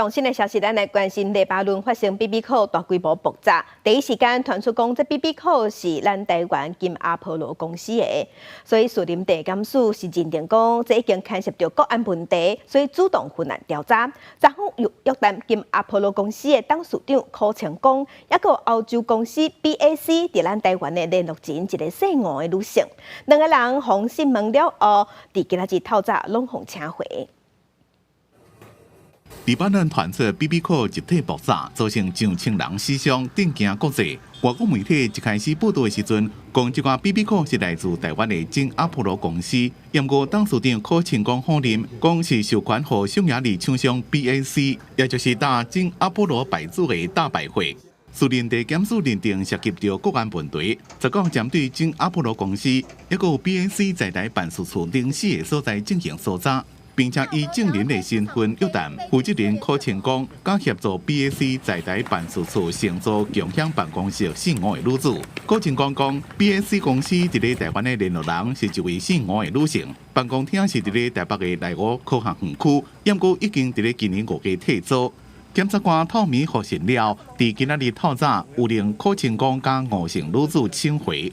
上新的消息，咱來關心黎巴嫩發生 BB 扣大規模爆炸。第一時間傳出講，這 BB 扣是咱台灣金阿波羅公司的，所以士林地檢署是認定講，這已經牽涉著國安問題，所以主動分案調查。昨昏又約談金阿波羅公司的董事長柯清光，抑閣歐洲公司 BAC 佇咱台灣的聯絡人，一个姓吳的女性，兩个人予訊問了後，佇今仔日透早攏予請回。黎巴嫩傳出 BB 扣集體爆炸，造成上千人死傷，震驚國際。外國媒體一開始報道的時陣，講這款 BB 扣是來自台灣的金阿波羅公司。毋過董事長柯清光否認，講是授權予匈牙利廠商 BAC，也就是打金阿波羅牌子的大敗貨。士林地檢署認定涉及著國安問題，19針對金阿波羅公司，抑閣 BAC 在台辦事處等四个所在進行搜查。並且以證人的身份約談負責人柯清光，佮協助 BAC 在台辦事處承租共享辦公室姓吳的女子。柯清光講，BAC 公司佇咧台灣的聯絡人是一位姓吳的女性，辦公廳是佇咧台北的內湖科學園區，毋過已經佇咧今年5月退租。檢察官透暝複訊了，佇今仔日透早有令柯清光佮吳姓女子請回。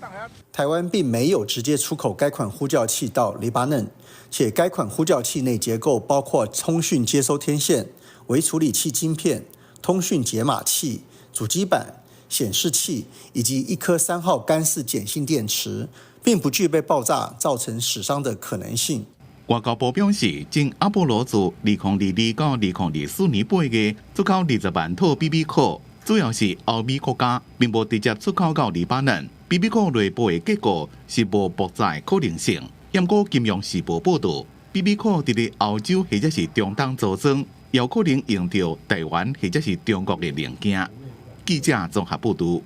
台灣並沒有直接出口該款呼叫器到黎巴嫩，且該款呼叫器內結構包括通訊接收天線、微處理器晶片、通訊解碼器、主機板、顯示器以及一顆3號乾式鹼性電池，並不具備爆炸造成死傷的可能性。外交部表示，金阿波羅自2022到2024年8月出口20萬套 BB 扣，主要是歐美國家，並無直接出口到黎巴嫩。BB 扣內部的結構是無爆炸的可能性。毋過，金融時報報導，BB 扣佇咧歐洲或者是中東組裝，有可能用著台灣或者是中國的零件。記者綜合報導。